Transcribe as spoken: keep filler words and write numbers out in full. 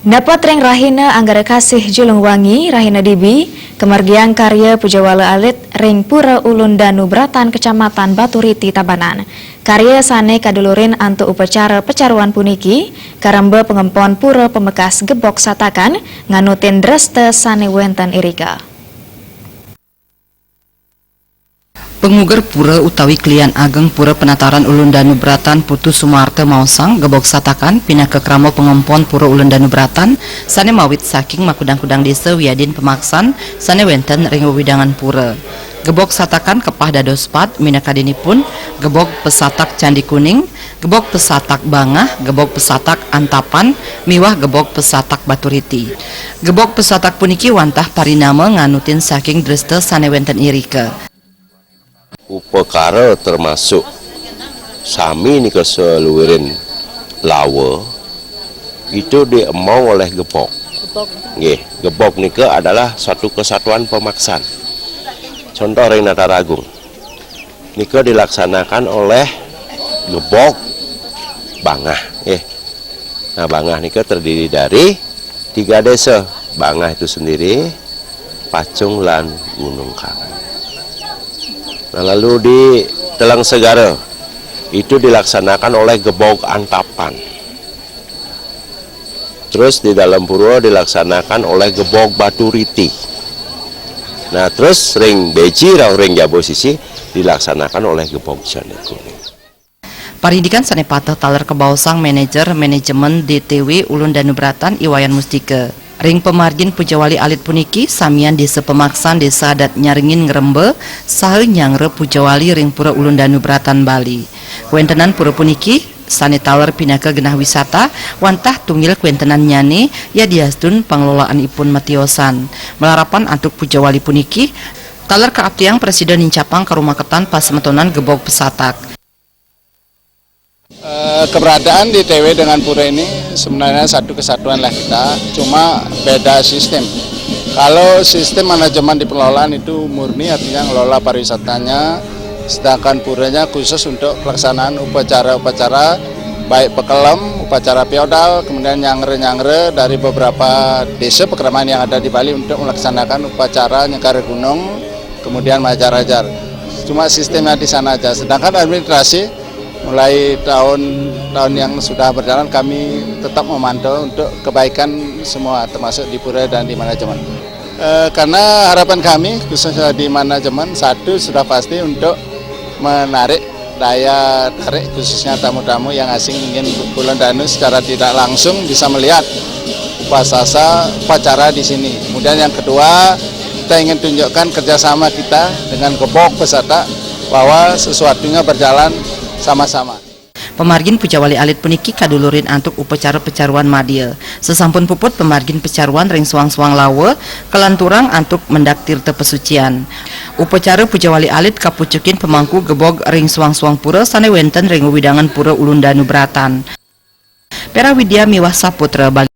Dapet ring rahina Anggara Kasih Julung Wangi, rahina dibi, kamargiang karya puja wali alit ring Pura Ulun Danu Bratan, Kecamatan Baturiti, Tabanan. Karya sane kadulurin antuk upacara pecaruan puniki, karemba pangempon pura pamekas Gebog Satakan, nganutin dresta sane wenten irika. Pangugel pura utawi klian ageng Pura Penataran Ulun Danu Bratan Putu Sumarta maosang, Gebog Satakan pinaka krama pangempon Pura Ulun Danu Bratan sane mawit saking makudang-kudang desa wiadin pamaksan sane wenten ring wewidangan pura. Gebog Satakan kepah dados pat, minakadinipun Gebog Pesatak Candi Kuning, Gebog Pesatak Bangah, Gebog Pesatak Antapan, miwah Gebog Pesatak Baturiti. Gebog Pesatak puniki wantah parinama nganutin saking dresta sane wenten irika. Upakara termasuk sami nika saluirin lawa itu diemong oleh gebog. Gebog. Nggih, gebog nika adalah satu kesatuan pemaksan. Contoh ring Nataragung. Nika dilaksanakan oleh gebog Bangah, nggih. Nah, Bangah nika terdiri dari tiga desa. Bangah itu sendiri, Pacung, lan Gunung Kangan. Nah, lalu di Telang Segara itu dilaksanakan oleh gebog Antapan. Terus di dalam pura dilaksanakan oleh gebog Baturiti. Nah, terus ring Beji rauh ring Jaba Sisi dilaksanakan oleh gebog Candi Kuning. Parindikan sane pateh taler kabaosang Manajer Manajemen D T W Ulun Danu Bratan, I Wayan Mustika. Ring pamargin puja wali alit puniki, samian desa pamaksan, desa adat nyarengin ngremba saha nyangra puja wali ring Pura Ulun Danu Bratan, Bali. Kawentenan pura puniki sane taler pinaka genah wisata, wantah tunggil kawentenannyane yadiastun pangelolaanipun matiosan. Malarapan antuk puja wali puniki, taler kaaptiang prasida nincapang karumaketan pasemetonan Gebog Pesatak. Eh, keberadaan D T W dengan pura ini sebenarnya satu kesatuan lah kita, cuma beda sistem. Kalau sistem manajemen di pengelolaan itu murni, artinya ngelola pariwisatanya, sedangkan puranya khusus untuk pelaksanaan upacara-upacara baik pekelem, upacara piodal, kemudian nyangre-nyangre dari beberapa desa pekraman yang ada di Bali untuk melaksanakan upacara nyengkara gunung, kemudian majar-ajar. Cuma sistemnya di sana aja. Sedangkan administrasi mulai tahun tahun yang sudah berjalan kami tetap memantau untuk kebaikan semua, termasuk di pura dan di manajemen. Eh, karena harapan kami khususnya di manajemen, satu sudah pasti untuk menarik daya tarik khususnya tamu-tamu yang asing ingin Ulun Danu secara tidak langsung bisa melihat pasasa upacara di sini. Kemudian yang kedua, kita ingin tunjukkan kerjasama kita dengan Gebog Pesatak bahwa sesuatunya berjalan sama-sama. Pamargin puja wali alit puniki kadulurin antuk upacara pecaruan madya. Sasampun puput pamargin pecaruan ring suang-suang lawa, kalanturang antuk mendak tirta pesucian. Upacara puja wali alit kapucukin pamangku gebog ring suang-suang pura sane wenten ring wewidangan Pura Ulun Danu Bratan. Pera Widya miwah Saputra Bali.